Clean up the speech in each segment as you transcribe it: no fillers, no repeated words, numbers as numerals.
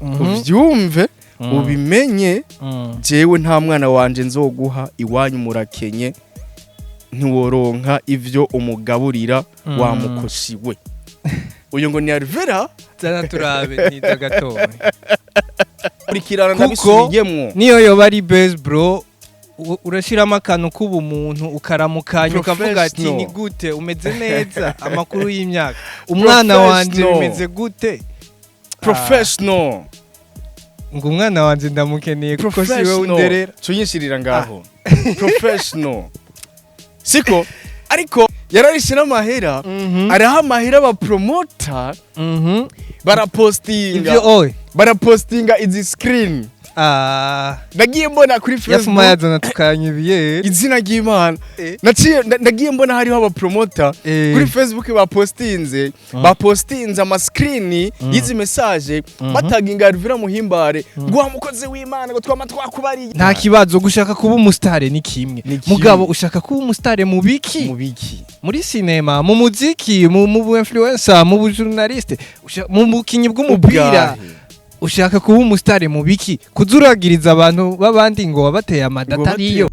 Uvyumve, ubimenye, jewe nta mwana wanje nzoguha. Iwanyu murakenye, ntiworonka ivyo umugaburira. Wa mukoshi we, uyu ngo ni Alvera. Zana turabe niza gatoya. Kurikirana. Kuko ndabisubiyemwo. Niyo yoba ari base, bro, urashiramo akantu k'ubumuntu, ukaramukanya, ukavuga ati: Professional. "Ni gute, umeze neza, amakuru y'imyaka, umwana wanje Professional. bimeze gute?" Professional. Ngo umwana wanje ndamukeneye kuko siwe Professional. underera. Tunyishirira ngaho professional, siko? Ariko yararishe n'amahera, araha amahera abapromota, barapostinga. Ivyo oye. Barapostinga izi screen. Nagiye mbona kuri yafuma Facebook. Yazana tukanywa ibiyeri. Izina ry'Imana, naciye ndagiye mbona hariho abapromota kuri Facebook bapostinze, bapostinze amascreen y'izi message, bataginga Alvera Muhimbare ngo wa mukozi w'Imana, ngo twama twakubariye. Nta kibazo, gushaka kuba umusitare ni kimwe. Ni kimwe. Mugabo ushaka kuba umusitare mu biki? Mu biki? Muri sinema, mu muziki, mu bu influencer, mu bu journaliste, mu bukinyi bw'umupira? Ubwahe. Ushaka kuba umusitare mu biki? Kuzuragiriza abantu b'abandi ngo wabateye amada Ngo atariyo.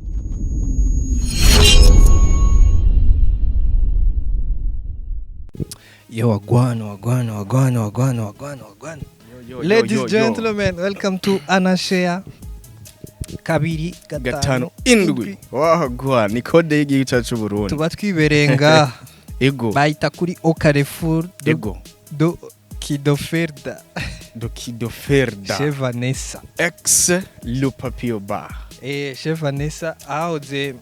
Yo, wagwan, wagwan, wagwan, wagwan, wagwan, wagwan. Yo, yo, Ladies, yo, yo. gentlemen, welcome to Anashare 2 57 wagwa ni code y'igihugu cyacu c'u Burundi. Tuba twibereye ngaha. Ego. Bayita kuri Au Carrefour do, ego do Kidoferda. Dokidoferda. Chez Vanessa. Ex Le Papillon Bar. Chez Vanessa, ahoze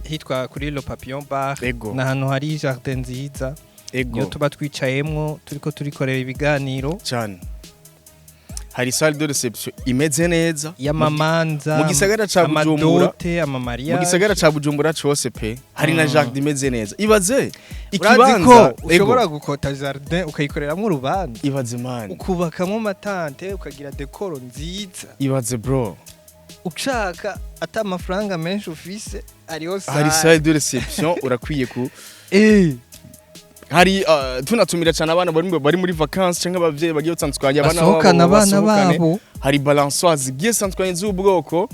hitwa kuri Le Papillon Bar. Ni ahantu hari jardin nziza. Niyo tuba twicayemwo turiko turikorera ibiganiro. Cyane, hari salle de réception imeze neza. Y'amamanza, Mu gisagara ca Bujumbura. amadote, amamariage. Mu gisagara ca Bujumbura cose pe, hari na jardin imeze neza. Ibaze Urazi ikibanza ko ushobora gukota jardin ukayikoreramwo urubanza, Ibaze, man. ukubakamo amatente, ukagira décor nziza. Ibaze, bro. Ushaka ata amafaranga menshi ufise, hariho Hari salle de réception, urakwiye ku hari tunatumira cyane abana bari muri vacances cyangwa abavyeyi bagiye batandukanye, abana basohokana babo abana basohokane. babo. Hari balançoire zigiye zitandukanye z'ubwoko,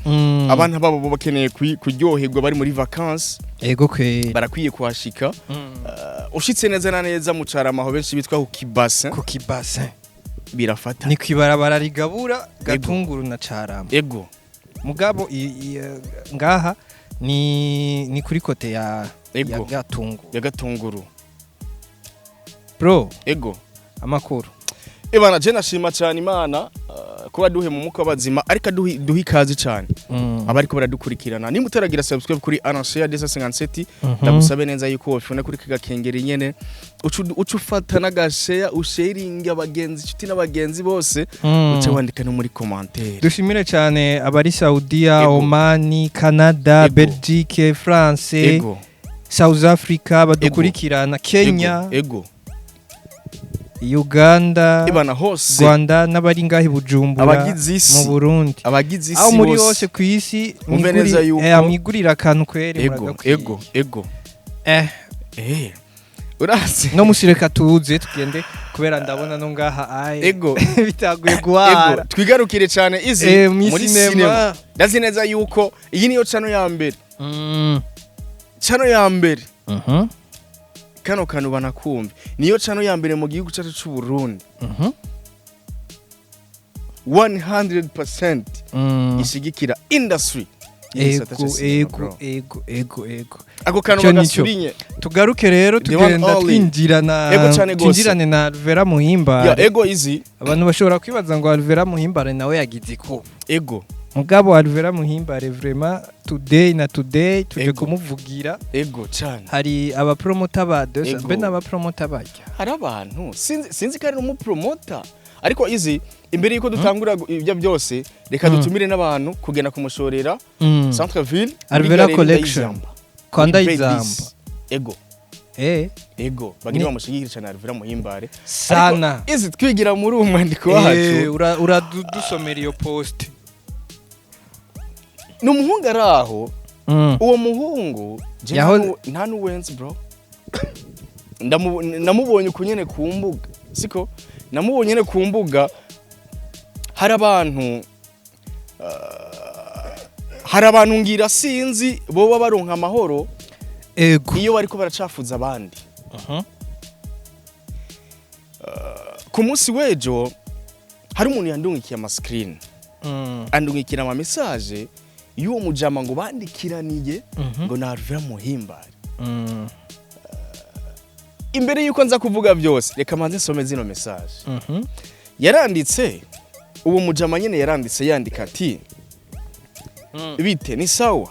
abana babo bo bakeneye kuryoherwa bari muri vacances. Ego kweri. Barakwiye kuhashika. Ushitse neza na neza mu Carama, aho benshi bitwa ku Kibase. Ku Kibase. Birafata. Ni kwibarabara rigabura Gatunguru na Carama. Mugabo ngaha ni kuri côté ya Gatunguru. Ya Gatunguru. Bro. Ego. Amakuru? Ibana, je nashima cyane Imana kuba duhe mu muko w'abazima, ariko duhe ikaze cyane abariko baradukurikirana. Nimba utaragira subscribe kuri Anashare 257, ndagusabe neza yuko wofuna kuri kagakengeri nyene, uca ufata n'agashare, usharinga abagenzi, inshuti n'abagenzi bose, uce wandika no muri commentaire. Dushimire cyane abari Saudiya, Omani, Canada, Belgique, France, South Africa badukurikirana, Kenya, Uganda, Ibana hose. Rwanda n'abari ngaho i Bujumbura Abagize isi. mu Burundi. Abagize Aho isi muri bose. hose ku isi. Mwumve neza yuko Mwigurira akantu kweri, muragakwiye. Ego ego. Urazi. No musireka tuze tugende kubera ndabona no ngaha aye bitaguye guhara. Twigarukire cyane izi Muri muri cinema. cinema. Ndazi neza yuko iyi niyo channel ya mbere, channel ya mbere, kano kantu banakumva, niyo channel ya mbere mu gihugu cyacu cy'u Burundi 100% ishigikira industry y'igisata Ego. ca cinema, Ego. bro. Ego, ego, ego. Ako kantu Ico nico. bagasurinye. Tugaruke rero. The one Tugenda only. twinjirana. Ego cane gose. Twinjirane na Alvera Muhimbare. Ya, ego, izi. Abantu bashobora kwibaza ngo Alvera Muhimbare nawe yagize iko. Mugabo Alvera Muhimbare vraiment today na today tuje kumuvugira. Ego cyane. Hari abapromota ba deux mbe n'abapromota barya. Hari abantu, sinzi ko ari umupromota, ariko izi, imbere yuko dutangura ibyo byose, reka dutumire n'abantu kugenda kumushorera centre ville. Alvera Collection. Kwa Ndayizamba. Ego. Ego, bagire bamushigikire cyane Alvera Muhimbare. Sana. Ariko izi, twigira muri uwo mwandiko wacu. Uradusomera iyo post. Ni umuhungu ari aho. Uwo muhungu je nta n'uwenzi, bro. Namubonye uku nyene ku mbuga, siko? Namubonye nyene ku mbuga. Hari abantu ngira sinzi boba baronka amahoro iyo bariko baracafuza abandi. Ku munsi w'ejo hari umuntu yandungikiye ama screen, andungikira ama message y'uwo mujama ngo bandikiraniye, ngo na Muhimbare. Imbere yuko nza kuvuga byose, reka manze nsome zino message. Yaranditse, uwo mujama nyene yaranditse, yandika ati: "Bite, ni sawa?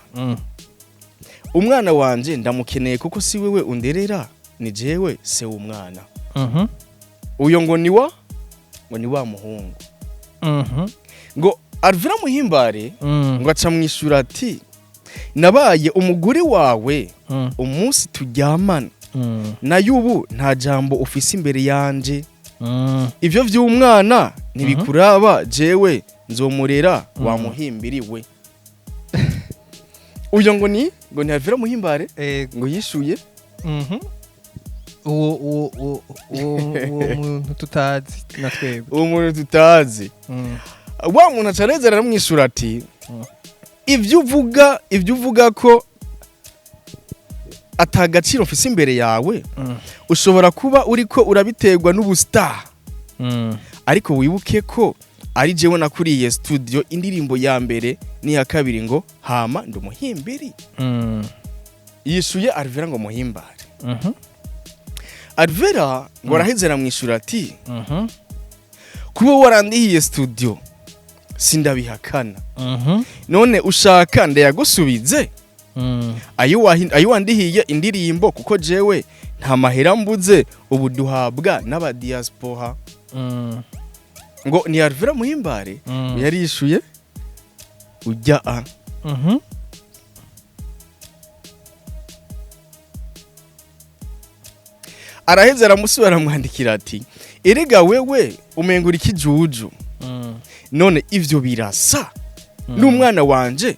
Umwana wanje ndamukeneye, kuko si wewe underera, ni jewe se w'umwana." Uyo ngo ni wa muhungu. Ngo Alvera Muhimbare ngo aca mwishura ati: "Nabaye umugore wawe umunsi turyamana, nayo ubu nta jambo ufise imbere yanje. Ivyo vy'umwana ntibikuraba, jewe nzomurera wamuhimbiriwe." Uyo ngo ni Alvera Muhimbare ngo yishuye. Uwo muntu tutazi na twebwe. Uwo muntu tutazi. Wa muntu acarezera aramwishura ati: Ivyo uvuga ko atagaciro mfise imbere yawe, ushobora kuba uriko urabiterwa n'ubustar, ariko wibuke ko ari jewe nakuriye studio indirimbo ya mbere n'iya kabiri, ngo hama ndumuhimbiri." Yishuye Alvera ngo muhimbare. Alvera ngo araheze aramwishura ati: "Kuba warandihiye studio sindabihakana. None ushaka ndayagusubize ayo wandihiye indirimbo? Kuko jewe nta mahera mbuze, ubu duhabwa n'aba diaspora." Ngo ni Alvera Muhimbare yarishuye ujya a. Araheze aramusubira aramwandikira ati: "Erega wewe umengura ikijuju. None ivyo birasa n'umwana wanje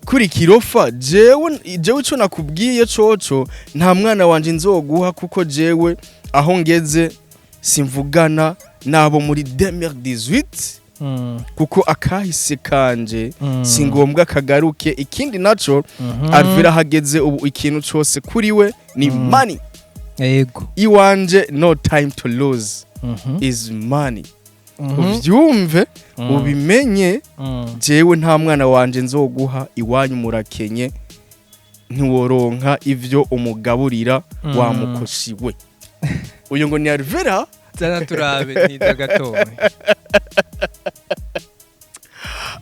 kuri kirofa? Jewe ico nakubwiye coco, nta mwana wanje nzoguha, kuko jewe aho ngeze simvugana nabo muri 2018, kuko akahise kanje si ngombwa kagaruke. Ikindi naco, Alvera hageze ubu ikintu cose kuri we ni money. Iwanje no time to lose is money. Uvyumve, ubimenye. Jewe nta mwana wanje nzoguha. Iwanyu murakenye, ntiworonka ivyo umugaburira, wamukoshiwe." Uyu ngo ni Alvera. Zana turabe niza gatoya.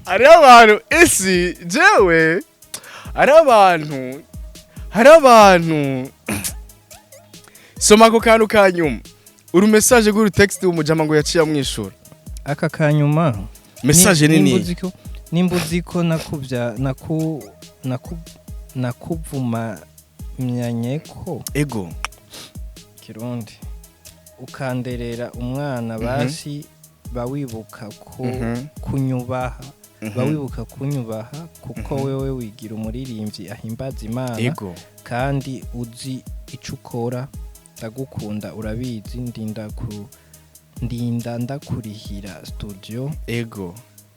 Hariho abantu isi, jewe hari abantu. Soma ako kantu ka nyuma, uru message rw'uru text w'umujama ngo yaciye amwishura. Aka kanyuma. Message nini. Nimba uzi ko nakuvya naku naku nakuvumamyanye ko kirundi, ukanderera umwana, basi bawibuka ko kunyubaha, bawibuka kunyubaha, kuko wewe wigira umuririmbyi ahimbaza Imana kandi uzi ico ukora. Ndagukunda urabizi, ndinda ndakurihira studio.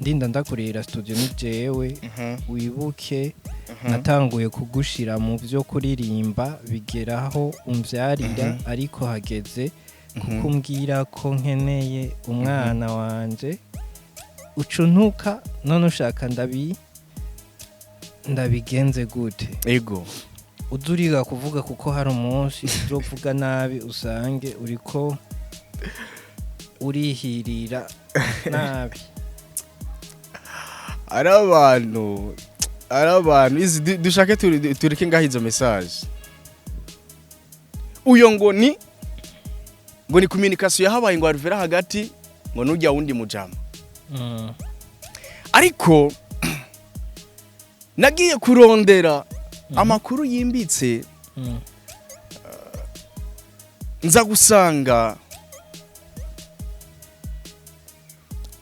Ndinda ndakurihira studio ni jewe. Wibuke natanguye kugushira mu byo kuririmba bigeraho umvyarira, ariko hageze kukumbwira ko nkeneye umwana wanje ucuntuka. None ushaka ndabigenze gute? Uza uriga kuvuga, kuko hari umunsi uzovuga nabi usange uriko urihirira nabi. Ari abantu izi dushake tureke ngaho izo message. Uyo ngo ni communication yahabaye ngo Alvera hagati ngo nujya wundi mujama. Ariko nagiye kurondera amakuru yimbitse, nza gusanga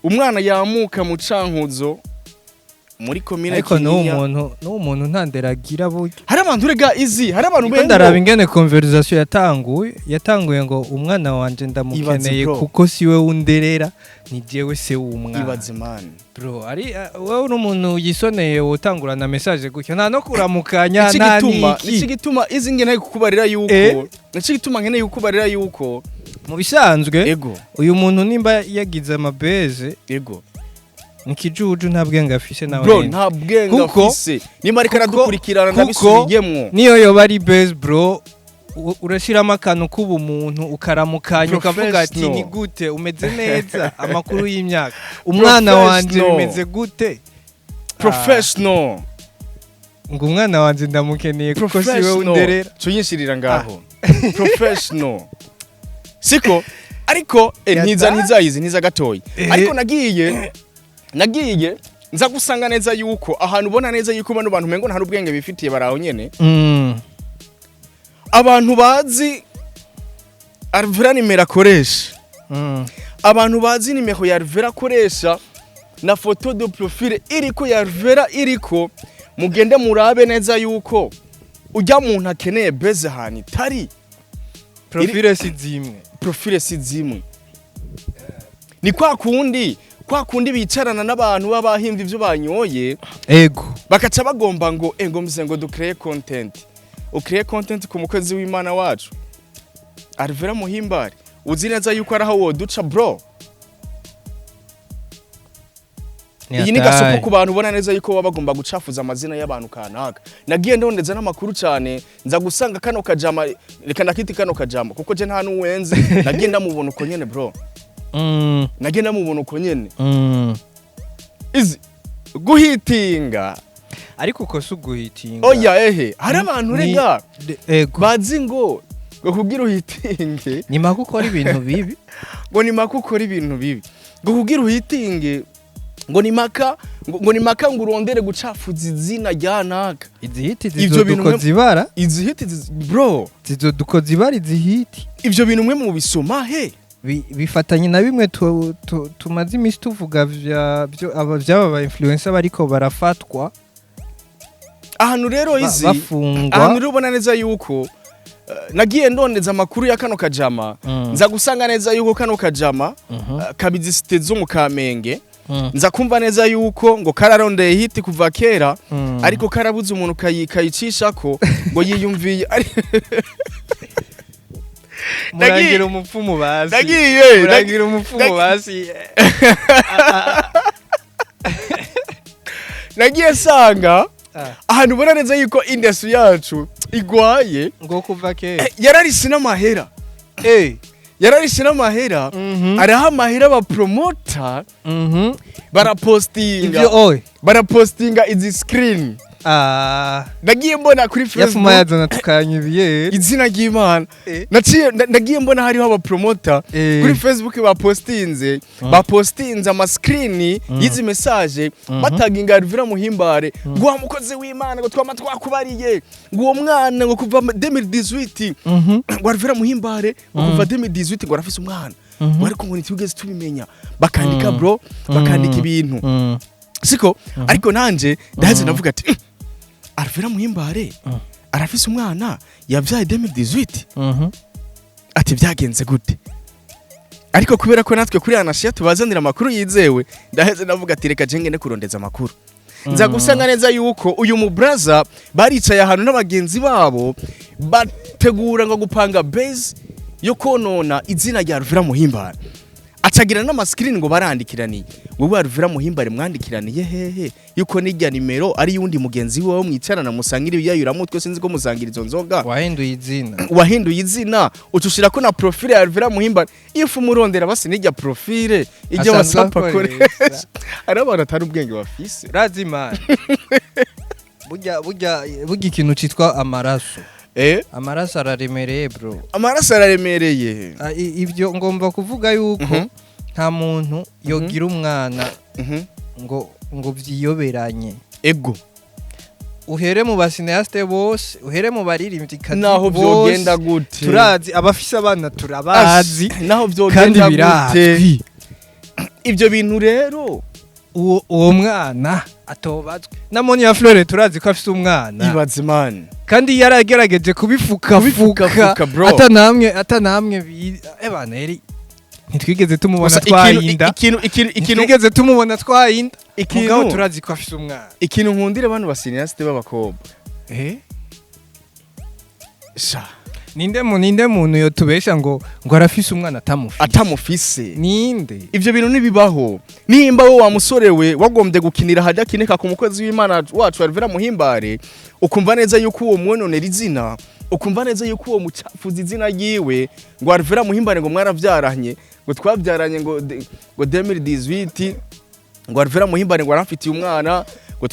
umwana yamuka mu Cankuzo. Muri komine Ariko n'uwo Kinyinya. muntu, n'uwo muntu ntanderagira burya. Hari abantu rega izi, hari abantu Niko bengo. Ndaraba ingene conversation yatanguye ngo umwana wanje ndamukeneye Ibaze, bro. kuko siwe wunderera, ni jewe se w'umwana. Ibaze, man. Bro, ari wowe uri umuntu yisoneye, wotangura na message gutyo, nta no kuramukanya, Nici nta gituma niki. Nici gituma izi ngeneye kukubarira yuko nici gituma nkeneye kukubarira yuko Mu bisanzwe, ego uyu muntu nimba yagize amabeze, ni kijuju, nta bwenge afise nawe Bro, nyene. nta bwenge afise. Nimba ariko aradukurikirana, Kuko ndabisubiyemwo. niyo yoba ari base, bro, urashiramo akantu k'ubumuntu, ukaramukanya, ukavuga ati Professional. ni gute, umeze neza, amakuru y'imyaka, umwana wanje Professional. bimeze gute? Professional. Ngo umwana wanje ndamukeneye kuko siwe Professional. underera. Tuyinshirira ngaho professional, siko? Ariko ntiza ntiza izi ntiza gatoyi. Ariko nagiye nza gusanga neza yuko ahantu ubona neza yuko bano bantu mengo nta n'ubwenge bifitiye, baraho nyene. Abantu bazi Alvera nimero akoresha, abantu bazi nimero ya Alvera akoresha na photo de profil iriko ya Alvera iriko, mugende murabe neza yuko ujya muntu akeneye beze ahantu itari. Profile si zimwe. Profile si zimwe. Ni kwa kundi bicarana n'abantu baba bahimva ivyo banyoye, bakaca bagomba ngo ngo mze ngo ducreye content. Ucreye content ku mukozi w'Imana wacu Alvera Muhimbare, uzi neza yuko araho woduca, bro. Iyi ni gasopo ku bantu ubona neza yuko baba bagomba gucafuza amazina y'abantu kanaka. Nagiye ndondeza n'amakuru cyane, nza gusanga kano kajama, reka ndakiti kano kajama kuko je nta n'uwenze, nagiye ndamubona uko nyene, bro. Nagiye ndamubona uko nyene. Izi guhitinga. Ariko uko si uguhitinga. Oya, ehe, hari abantu rega bazi ngo kugira uhitinge Ni maka ukora ibintu bibi. Ngo ni maka ukora ibintu bibi, ngo kugira uhitinge ngo ni maka ngo ni maka ngo urondere gucafuza izina rya naka. Izi hit Ivyo bintu zizodukoza ibara. Izi hit bro. Zizodukoza ibara izi hit. Ivyo bintu mwe mubisoma he? Bifatanye na bimwe tumaze iminsi tuvuga vya byo aba vy'aba ba influencer bariko barafatwa, Ahantu rero izi bafungwa. Ahantu rero ubona neza yuko nagiye ndondeza amakuru ya kano kajama, nza gusanga neza yuko kano kajama kabizi cité zo mu Kamenge. Nza kumva neza yuko ngo kararondeye hit kuva kera, ariko karabuze umuntu kayicishako ngo yiyumviye Murangira umupfumu basi. Nagiye Murangira umupfumu basi. Nagiye sanga ahantu ubona neza yuko industry yacu igwaye. Ngo kuva kera. Yararise n'amahera. Yararise n'amahera. Araha amahera abapromota, barapostinga Ivyo oye. barapostinga izi screen. Nagiye mbona kuri Yafuma Facebook. yazana tukanywa ibiyeri. Izina ry'Imana. Naciye nagiye mbona hariho abapromota kuri Facebook bapostinze bapostinze amascreen y'izi message, bataginga Alvera Muhimbare ngo wa mukozi w'Imana, ngo twama twakubariye, ngo uwo mwana ngo kuva 2018, ngo Alvera Muhimbare ngo kuva 2018 ngo arafise umwana, ngo ariko ngo ntitwigeze tubimenya. Bakandika, bro, bakandika ibintu, siko? Ariko nanje ndaheze ndavuga ati: Alvera Muhimbare arafise umwana yavyaye 2018." Ati byagenze gute? Ariko kubera ko natwe kuri Anashiya tubazanira amakuru yizewe, ndaheze ndavuga ati reka jenge kurondeza amakuru. Nza gusanga neza yuko uyu mubraza baricaye ahantu n'abagenzi babo, bategura ngo gupanga base yo konona izina rya Alvera Muhimbare, acagira n'amaskrini ngo barandikiraniye. Wewe Alvera Muhimbare mwandikiraniye hehe, yuko nijya nimero ari yundi mugenzi wawe mwicarana, musangira ibiyayuramutwe, sinzi ko musangira izo nzoga? Wahinduye izina. Wahinduye izina, ucushirako na profile ya Alvera Muhimbare. Iyo umurondera basi nijya profile ijya Asanzwe WhatsApp akoresha. akoresha. Hari abantu atari ubwenge bafise. Urazi imana, burya ikintu citwa amaraso, amaraso araremereye, bro. Amaraso araremereye. Ah, ivyo ngomba kuvuga yuko nta muntu yogira umwana ngo vyiyoberanye. Uhere mu ba cinéastes bose, uhere mu baririmvyikazi Naho bose, vyogenda gute? Turazi abafise abana, turabazi. Naho Kandi vyogenda gute? birazwi. Ivyo bintu rero Uwo mwana Atobazwe na Monia Fleur, turazi ko afise umwana. Ibaze, man. Kandi yaragerageje kubifuka. Kubifuka, fuka. Fuka, bro. Atanamwe ebana yari ntitwigeze tumubona Gusa twaye inda. ikintu Ntitwigeze tumubona twaye inda, mugabo ikintu turazi ko afise umwana. Ikintu nkundira abantu ba cinéaste b'abakobwa, sha. Ninde muntu yotubesha ngo arafise umwana atamufise? Atamufise. Ninde? Ivyo bintu ntibibaho. Nimba wowe wa musore we wagombye gukinira hadakineka ku mukozi w'Imana wacu Alvera Muhimbare, ukumva neza yuko uwo mwononera izina, ukumva neza yuko uwo mucafuza izina ryiwe, ngo Alvera Muhimbare ngo mwaravyaranye, ngo twabyaranye ngo 2018, ngo Alvera Muhimbare ngo aramfitiye umwana, ngo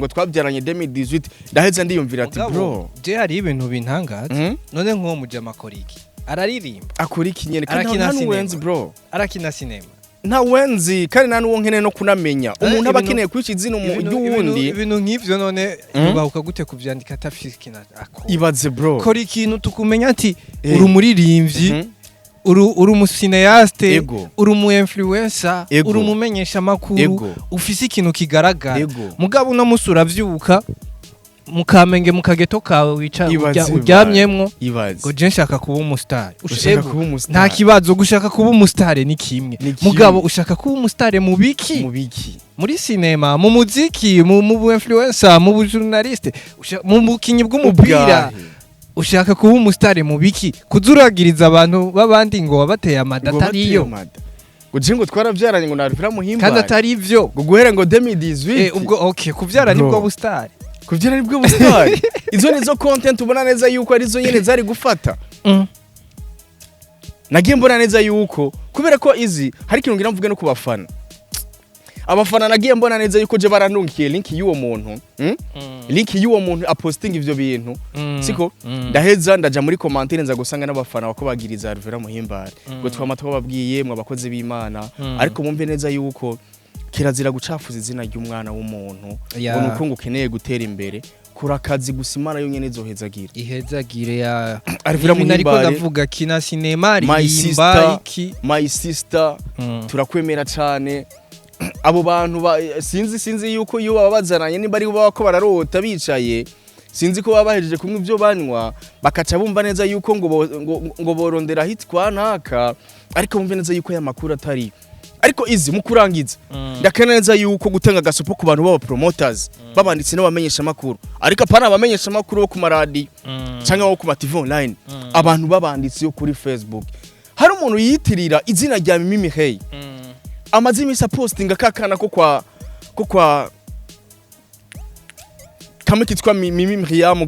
twabyaranye 2018, ndaheza ndiyumvira ati Mugabo, bro, je hari ibintu bintangaza. None nk'uwo mujama akora iki? Araririmba? Akora iki nyene kandi? Arakina nta sinema. n'uwenzi, bro. Arakina sinema. Nta wenzi, kandi nta n'uwo nkeneye no kunamenya. Umuntu aba akeneye kwica izina ry'uwundi. Ibintu nk'ivyo none yubahuka gute kuvyandika atafise ikintu akora? Ibaze, bro. Kora ikintu tukumenya ati uri umuririmbyi, uri umu cinéaste, uri umu influencer, uri umumenyesha makuru, ufise ikintu kigaragara. Mugabo uno musi uravyuka mu Kamenge, mu kageto kawe wica Ibaze, uryamyemwo, ibaze ngo je nshaka kuba umustar. Ushaka kuba umustar. Nta kibazo, gushaka kuba umustar ni kimwe. Ni kimwe. Mugabo ushaka kuba umustar mu biki? Mu biki? Muri sinema, mu muziki, mu bu influencer, mu bu journaliste, mu bukinyi bw'umupira? Ubwahe. Ushaka kuba umustar mu biki? Kuzuragiriza abantu b'abandi ngo wabateye amada Ngo atariyo. bateye amada. Ngo je ngo twaravyaranye ngo narvira Muhimbare. Kandi atari ivyo. Ngo guhera ngo 2018. Ubwo okay, kuvyara Bro. nibwo bustar? Kuvyara nibwo bustar? Izo nizo content ubona neza yuko arizo nyene zari gufata. Nagiye mbona neza yuko kubera ko izi hari ikintu ngira mvuge no ku bafana. Abafana nagiye mbona neza yuko je baranungiye link y'uwo muntu, Link y'uwo muntu aposting ivyo bintu, siko? Ndaheza ndaja muri commentaire, nza gusanga n'abafana bako bagiriza Alvera Muhimbare, ngo twama twababwiye mwe abakozi b'Imana. Ariko mumve neza yuko kirazira gucafuza izina ry'umwana w'umuntu ngo nuko ngo ukeneye gutera imbere. Kora akazi gusa, Imana yonyene izohezagira. Ihezagire ya. Alvera Ibintu ariko Muhimbare, ndavuga, kina sinema, my ririmba, sister, iki. My sister, turakwemera cyane. Abo bantu sinzi yuko iyo baba bazananye, nimba ari bo ko bararota bicaye, sinzi ko baba bahejeje kunywa ibyo banywa, bakaca bumva neza yuko ngo borondera hitwa ntaka. Ariko bumve neza yuko aya makuru atari. Ariko izi mu kurangiza, ndakana neza yuko gutanga agasopo ku bantu b'aba promoters, babanditse n'abamenyesha makuru, ariko apana abamenyesha makuru bo ku maradiyo cyangwa bo ku ma TV online, abantu babanditse yo kuri Facebook. Hari umuntu yitirira izina rya Mimi Hey, amaze iminsi apostinga kakana ko kwa kamwe kitwa Mimi Miriam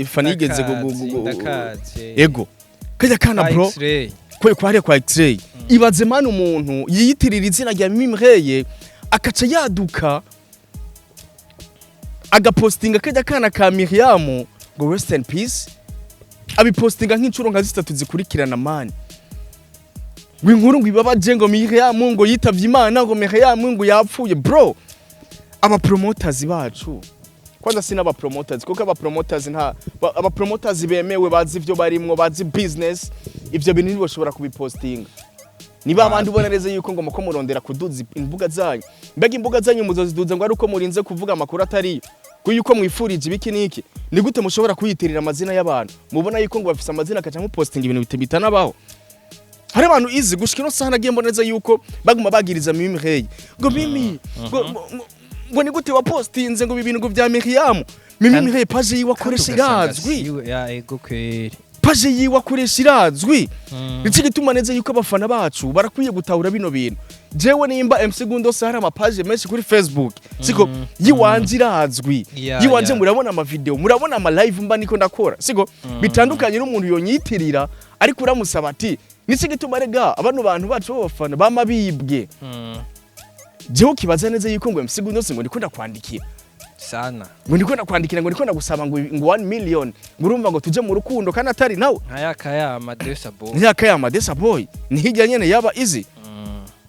fanigeze Ndakazi. Ego, kajya kana, bro. X-ray. Kwe kwa hariya kwa X-ray. Ibaze man, umuntu yiyitirira izina rya Mimi Mireille akaca yaduka agapostinga kajya kana ka Miriam ngo "Rest in peace", abipostinga nk'inshuro nka zitatu zikurikirana, man, ngo inkuru ngo ibabaje, ngo Miriam ngo yitavye Imana, ngo Miriam ngo yapfuye. Bro, aba promoters bacu, kwanza sina aba promoters, kuko aba promoters nta aba promoters bemewe bazi ivyo barimwo, bazi business, ivyo bintu ntibashobora kubipostinga. Niba abandi ubona neza yuko ngo muko murondera kuduza imbuga zanyu, mbega imbuga zanyu muzoziduza ngo ari uko murinze kuvuga amakuru atariyo ko yuko mwifurije ibiki niki? Ni gute mushobora kuyitirira amazina y'abantu mubona yuko ngo bafise amazina, akaca mupostinga ibintu bitanabaho? Hari abantu izi gushika ino saha nagiye mbona neza yuko baguma bagiriza Mimi Hey, ngo Mimi ngo ni gute wapostinze ngo ibi bintu ngo vya Miriam. Mimi Mireille, page yiwe akoresha irazwi. Ya, ego kweri. Page yiwe akoresha irazwi. Nico gituma neza yuko abafana bacu barakwiye gutahura bino bintu. Jewe nimba MC Gundos hari amapaje menshi kuri Facebook, siko? Yiwanje irazwi. Yiwanje, murabona ama video, murabona ama live mba niko ndakora, siko? Bitandukanye n'umuntu yonyitirira, ariko uramusaba ati nico gituma rega abano bantu bacu b'abafana bama bibwe. Jewe ukibaza neza yuko ngo MC Gundos ngo ndiko ndakwandikira Sana. ngo ndiko ndakwandikira, ngo ndiko ndagusaba ngo 1 million, ngo urumva ngo tuje mu rukundo kandi atari nawe. Nkayaka Madesa bo. Ntiyaka ya Madesa boy ni hirya nyene yaba izi,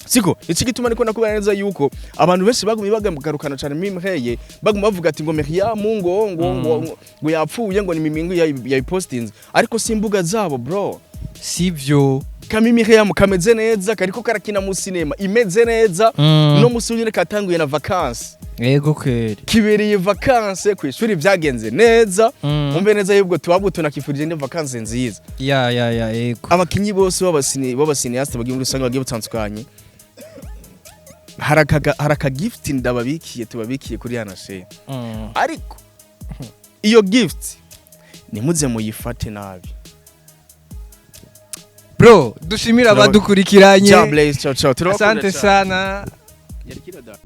siko? Iki gituma niko nakubona neza yuko abantu benshi bagumye bagarukana cyane Mimi Heye, baguma bavuga ati ngo Miriam ngo yapfuye, ngo ni Mimi ngo yayipostinze, ariko si imbuga zabo, bro. Sivyo. Kamimi Miriam kameze neza, kariko karakina mu cinema imeze neza. No musi nyene katanguye na vacances. Yego kweri. Kibereye vacances ku ishuri, byagenze neza. Umve neza yuko tuba tunakifurije ni vacances nziza. Ya, yego. Abakinyi bose b'aba cinéastes bagiye muri rusange bagiye batandukanye, hari aka gift ndababikiye, tubabikiye kuri Anashe. Ariko iyo gift nimuze muyifate nabi. Bro, dushimira abadukurikiranye. Ciao Blaze, ciao ciao. Turabakunda Asante cyane. sana. Yarikira da.